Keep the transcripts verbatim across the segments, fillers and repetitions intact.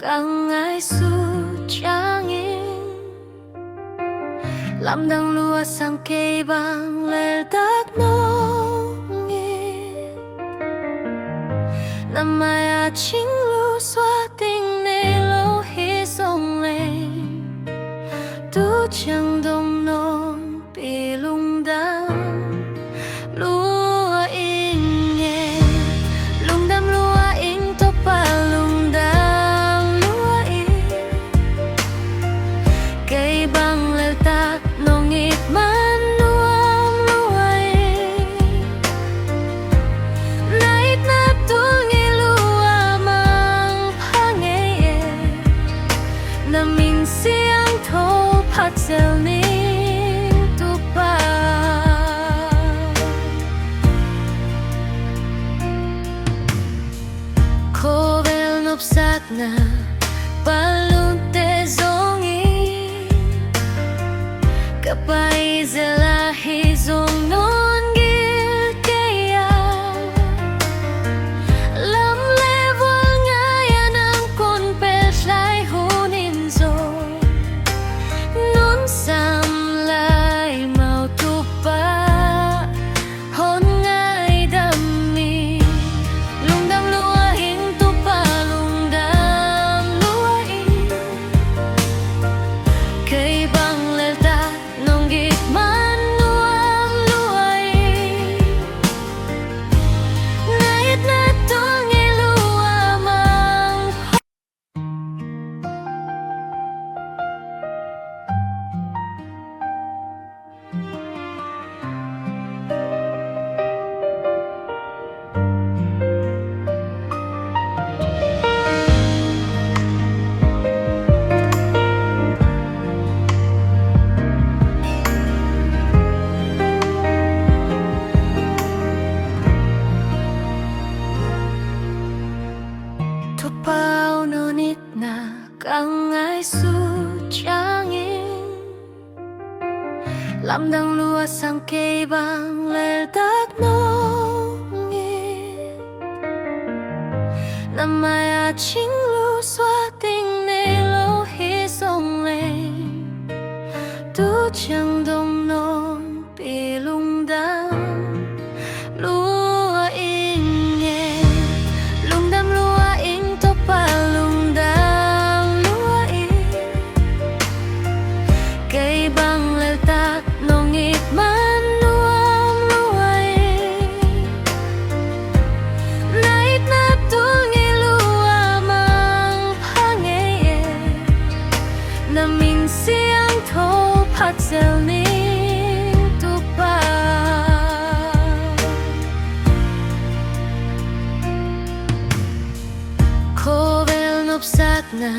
ka ngaihsut ciangin, lamdang lua sang kei bang leltak nong it. Na mai-ah cing lusuak ding nei lo hi zong leng, tu ciang dong nong pi lungdam lua ing e. Lungdam lua ing Topa, lungdam lua ing. Kei bang leltak nong it man nuam lua ing. Na itna tul ngei lua mangpha ngei e. Na min siangtho phat zel ning Topa. Khovel nopsakna palunte zong in, ka pai zel ahi zong nong gil kei a. Lam le vual ngai-ah nang kon pelh lai hun in zong, nong sam lai mah uh Topa, hong ngaidam ing. Lungdam lua ing Topa, lungdam lua ing. Kei bang leltak nong it man nuam lua ing. Na itna tul ngei lua mangpha. Topa aw, nong itna ka ngaihsut ciangin, lamdang lua sang kei bang leltak nong it. Na mai-ah cing lusuak ding nei lo hi zong leng, tu ciang dong nong pi lungdam lua ing e. Lungdam lua ing Topa, lungdam lua ing. Kei bang leltak nong it man nuam lua ing. Na itna tul ngei lua mangpha ngei e. Na min siangtho phat zel ning Topa. Khovel nopsakna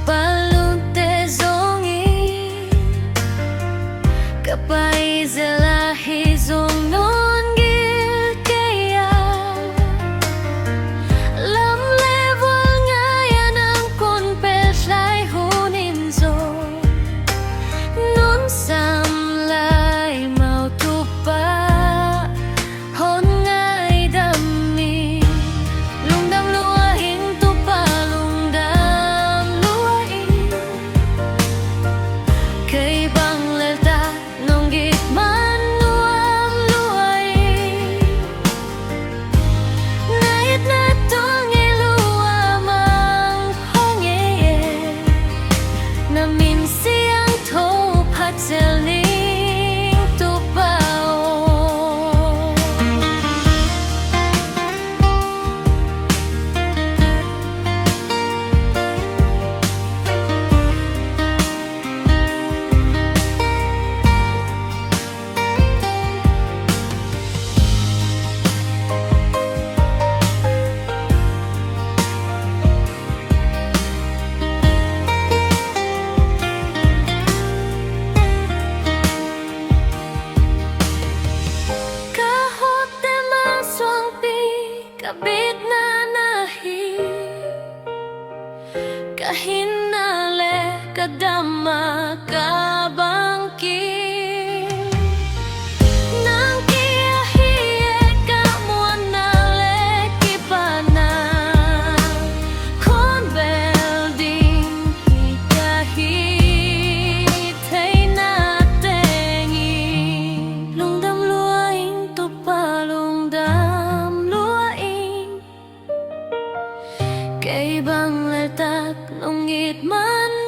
palunte zong in, ka pai zel ahi zong nong gil kei a. Lam le vual ngai-ah nang kon pelh lai hun in zong, nong sam lai mah uh Topa, hong ngaidam ing. Lungdam lua ing Topa, lungdam lua ing. Kei bang leltak nong it man nuam lua ing. Na itna tul ngei lua mangpha ngei e. Na min siangtho phat zel ning Topa aw. Ka hotkhiat mah suangpi ka bitna na hi. Ka hinna le ka dam mah ka bangkim. Nang kiang ahi e ka muanna le kipahna. Khonbel Laltak nong it man